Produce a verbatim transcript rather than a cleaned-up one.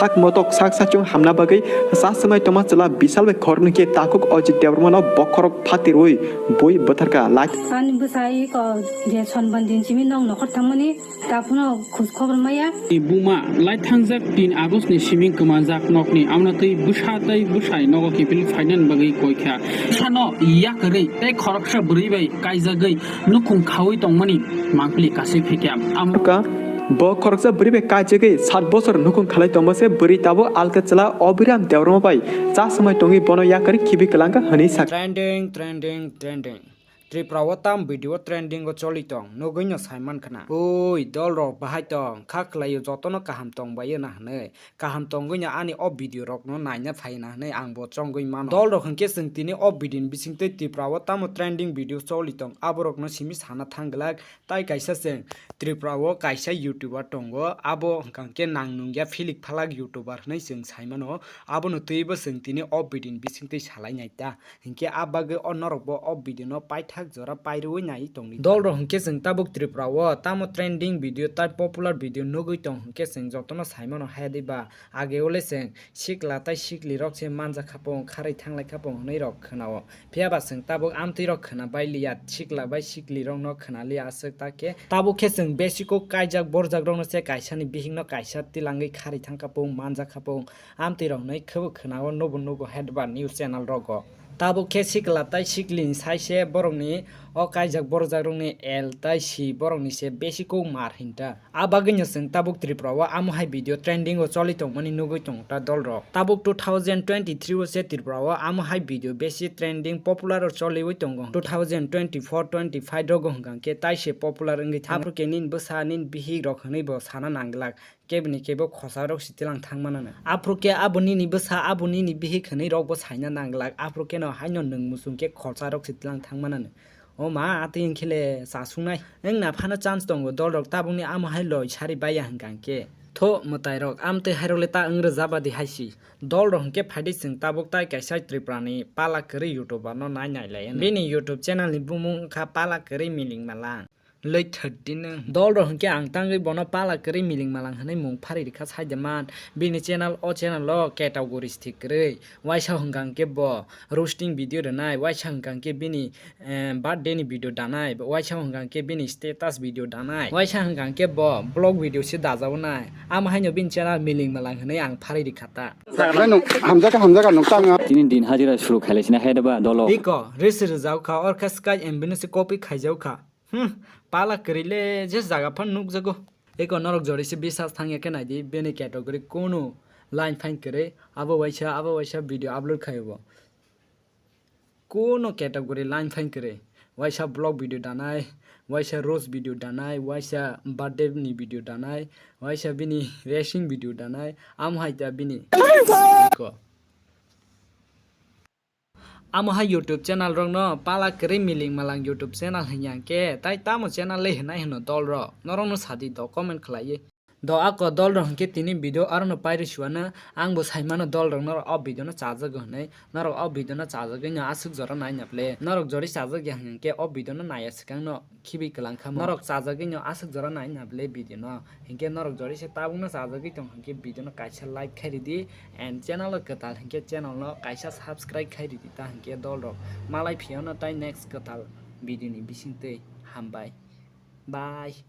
Sak motok sak sachung hamna bagwi sa swmai tongma chwla Bishal bai khoroknwi khe takhuk Ajit Debbarmano bokhorok phatirwi bui bwtharkha. Lait- Ani bwsai ko je sonbon din simi nok nokhor thangmani taphano khoj khobor maya. Ni buma lai thangjak tin August ni siming kwmanjak nokni amna twi bwsa tei bwsai nogo kiphil phainani bagwi koikha. Sano yakarwi tei khoroksa bwrwi bai kaijagwi nukhung khaui tongmani mangpili kasui phikya. Amo Ka bo khoroksa bwrwi bai kaijagwi sat bosor nukhung khalai tongma se bwrwi tabuk alka chwla Abhiram Debbarma bai cha swmai tongwi bono yakarwi khibi kwlangkha hwnwi sakha. Trending, trending, trending. Tripura o tam video trending o choli tong, nugwi no saiman khna. Oi, dol rok bahai tong, kha khlai o joto no kaham tong bai na hwnwi. Kaham tongwi no ani o video rok no naina phai na hwnwi ang bo chongwi mano. Dol rok hwnkhe chwng tini o video ni bising twi Tripura o tamo trending video choli tong, abo rok no simi sana thang glak. Tai kaisa chwng Tripura o kaisa YouTuber tongo, abo hwnkha khe nang nungya philik phalak YouTuber hwnwi chwng sai mano. Abono twibo chwng tini o video ni bising twi salai nai ta. Hinkhe a bagwi o norok bo o video no paithak jora pairwi nai tongdi. Dol rok hinkhe chwng tabuk Tripura o tamo trending video tai popular video nugwi tong hinkhe chwng jotono sai mano haya di ba. Age o le chwng sikla tai sikli rok se manjak kha pung, kharwi thanglai kha pung hwnwi rok khna o. Phiya ba chwng tabuk amtwi rok khna bai liya, sikla bai sikli rok no khna liya aswk ta khe. Tabuk khe chwng besi kok kaijak borjak rok no se kaisa ni bihik no kaisa tilangwi kharwi thang kha pung, manjak kha pung, amtwi rok nai khe bo khna o nubo nugo headbar news channel rogo. Tabuk khe sikla tai sikli ni sai se borok ni o kaijak borjak rok ni L tai C borok ni se besi kok mar hinta. A bagwino chwng tabuk Tripura o amo hai video trending o choli tongmani nugwi tongo ta dol rok. Tabuk two thousand twenty-three o se Tripura o amo hai video besi trending popular o choliwi tongo. Two thousand twenty-four twenty-five rogo hwnkha khe tai se popular wngwi thang. Aphuru khe nini bwsa nini bihik rok hwnwi bo sana nang glak. Kebini kebo khosa rok se tilang thang manano. Aphuru khe abo nini bwsa abo nini bihik hwnwi rok bo saina nang glak. Aphuru khe no haino nwng muchung khe khosa rok se tilang thang manano. O ma, atwi wngkhe le cha sungnai. Wng na phano chance tongo, dol rok tabukni amo hai loi sari baiya hwnkha hwnkhe. Tho mwtai rok, amtwi hai rok le ta wng rwjaba di hai si. Dol rok hwnkhe phaidi chwng tabuk tai kaisa Tripura ni pala kwrwi YouTuber no nai nai lai. Bini YouTube channel ni bumung wngkha Pala Kwrwi Miling Malang. Loi thirty no. Dol rok hwnkhe ang tangwi bono Pala Kwrwi Miling Malang hwnwi mung pharwi rikha sai de man. Bini channel o channel o categories thik kwrwi. Waisa hwnkha hwnkhe bo roasting video rwnai, waisa hwnkha hwnkhe bini eh, birthday ni video danai, waisa hwnkha hwnkhe bini status video danai, waisa hwnkha hwnkhe bo vlog video se dajaonai. Amo haino bini channel Miling Malang hwnwi ang pharwi rikha ta. Hamjaka, hamjaka, nuk tang. Tini din hajira suru khailai sina hai da ba dolo. Iko, risi rwjak kha, or khe sky ambulance copy khaijak kha. Hmm, pala kwrwi le je jaga phan nukjago. Iko norok jori se bisas thangya khe naidi, bini category kunu line fine kwrwi, abo waisa, abo waisa video upload khaio bo. Kuno category line fine kwrwi, waisa vlog video danai, waisa roast video danai, waisa birthday ni video danai, waisa bini racing video danai, amo hai ta bini. Ko. Amo hai YouTube channel rok no Pala Kwrwi Miling Malang YouTube channel hwnya khe, tai tamo channel le hwnai hwno dol rok, norok no sadi do comment khlaiwi. Do ako dol rok hwnkhe tini video arono pairi suana, ang bo saimano dol rok norok o video no chajago hwnwi, norok o video no chajagwi no aswk jora naina ple, norok jori chajak ya hwnkhe o video no naiya swkang no khibi kwlang kha mo. Norok chajagwi no aswk jora naina ple video no, hwnkhe norok jori se tabuk no chajagwi tong hwnkhe video no kaisa like khai ridi, and channel o kwtal hwnkhe channel no kaisa subscribe khai ridi ta hwnkhe dol rok malai phiyano tai next kwtal video ni bisingtwi hambai. Bye.